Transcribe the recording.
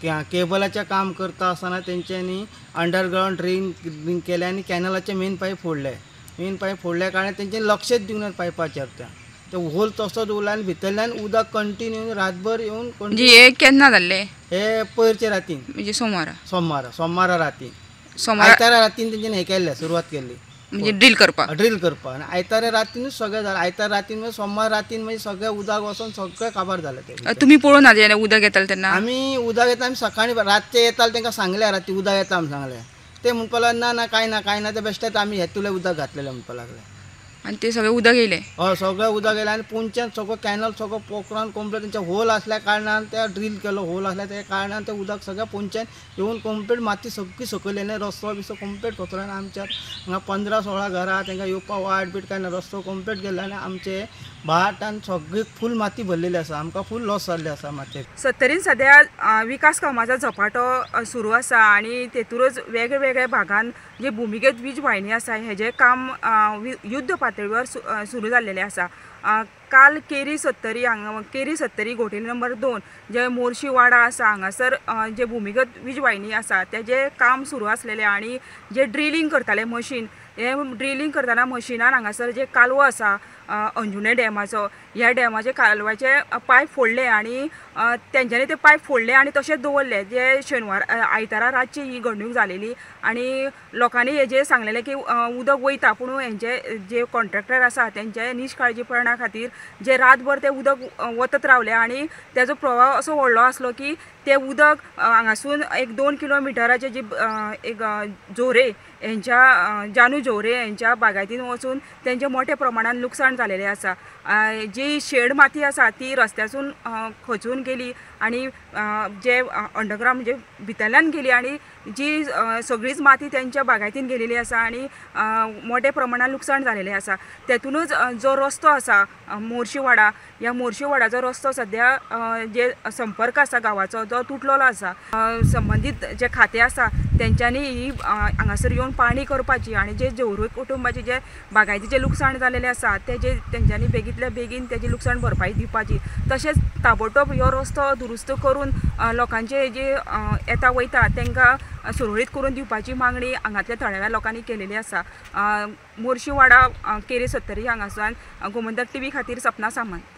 केबलाचें काम करता आसतना तेंच्यांनी अंडरग्रावंड ड्रेन केलें आनी कॅनलाचे मेन पायप फोडले. मेन पायप फोडल्या कारणान तेंच्यांनी लक्षच दिवंक ना पायपाचेर. ते होल तसोच उरला आनी भितरल्यान उदक कंटिन्यू रातभर येवन. म्हणजे हे केन्ना जाल्लें? हे पयरचे रातीन, म्हणजे सोमारा. सोमारा रातीन, आयतारा रातीन तेंच्यांनी हें केल्लें, सुरवात केल्ली, म्हणजे ड्रील करपाक. ड्रील करपाक. आनी आयतारा रातीनूच सगळें जालें. आयतारा रातीन म्हणजे सोमार रातीन म्हणजे सगळें उदक वचोन सगळें काबार जालें. तें तुमी पळोवन ना उदक येतालें तेन्ना? आमी उदक येता, आमी सकाळीं रातचें येतालें तांकां सांगलें, राती उदक येता म्हूण सांगलें. ते म्हणपाक लागले ना ना कांय ना कांय ना, ते बेश्टेच आमी हेतुले उदक घातलेलें म्हणपाक लागले. आनी ते सगळें उदक येयलें? हय, सगळें उदक येयलें. आनी पोंदच्यान सगळो कॅनल सगळो पोखरान कंप्लीट तेंच्या होल आसल्या कारणान ते ड्रील केलो, होल आसल्या त्या कारणान तें उदक सगळें पोंदच्यान येवन कंप्लीट माती सगळी सकयल येयलें, रस्तो बिस्तो कंप्लीट कोसळ्ळो. आनी आमच्या हांगा 15-16 घरां, तांकां येवपाक वाट बीट कांय ना, रस्तो कंप्लीट गेल्लो आनी आमचे भाट आनी सगळी फूल माती भरलेली आसा. आमकां फूल लॉस जाल्ले आसा मातयेक. सत्तरीन सद्या विकास कामाचो झपाटो सुरू आसा आनी तेतूनच वेगवेगळ्या भागान जे भुमिगत वीज वाहिनी आसा हेजें काम युद्ध पातळीवर सुरू जाल्लेलें आसा. काल केरी सत्तरी हांगा, केरी सत्तरी घोटेली नंबर 2 जे मोर्शी वाडा आसा हांगासर जे भुमिगत वीज वाहिनी आसा तेजें काम सुरू आसलेलें आनी जे ड्रिलींग करताले मशीन, हे ड्रिलींग करतना मशिनान हांगासर जे कालवो आसा अंजुणे डॅमाचो, ह्या डॅमाचे कालवाचे पायप फोडले आनी तेंच्यांनी ते पायप फोडले आनी तशेंच दवरले. जे शेनवार आयतारा रातची ही घडणूक जालेली आनी लोकांनी हेजेर सांगलेलें की उदक वयता, पूण हेंचे जे कॉन्ट्रॅक्टर आसा तेंचे निश्काळजीपणा खातीर जे रातभर ते उदक वतत रावले आनी तेजो प्रवाह असो व्हडलो आसलो की ते उदक हांगासून एक 2 किलोमिटराचे जी एक झोरे हेंच्या जानू झोरे हेंच्या बागायतीन वचून तेंचे मोठ्या प्रमाणान लुकसाण जालेलें आसा. जी शेड माती आसा ती रस्त्यासून खचून गेली आनी जे अंडरग्रावंड म्हणजे भितरल्यान गेली आनी जी सगळीच माती तेंच्या बागायतीन गेलेली आसा आनी मोठ्या प्रमाणान लुकसाण जालेलें आसा. तेतूनच जो रस्तो आसा मोर्शी वाडा, ह्या मोर्शी वाडाचो रस्तो सद्या जे संपर्क आसा गांवाचो जो तुटलेलो आसा. संबंदीत जे खातें आसा तेंच्यांनी ही हांगासर येवन पाणी करपाची आनी जे जेवरूय कुटुंबाचे जे बागायतीचें लुकसाण जालेलें आसा तेजे तेंच्यांनी बेगींतल्या बेगीन तेजी लुकसाण भरपाई दिवपाची, तशेंच ताबडतोब ह्यो रस्तो दुरुस्त करून लोकांचे जे येता वयता तांकां सुरळीत करून दिवपाची मागणी हांगातल्या थळाव्या लोकांनी केलेली आसा. मोर्शी वाडा केरी सत्तरी हांगासून गोमंतक टीव्ही खातीर सपना सामंत.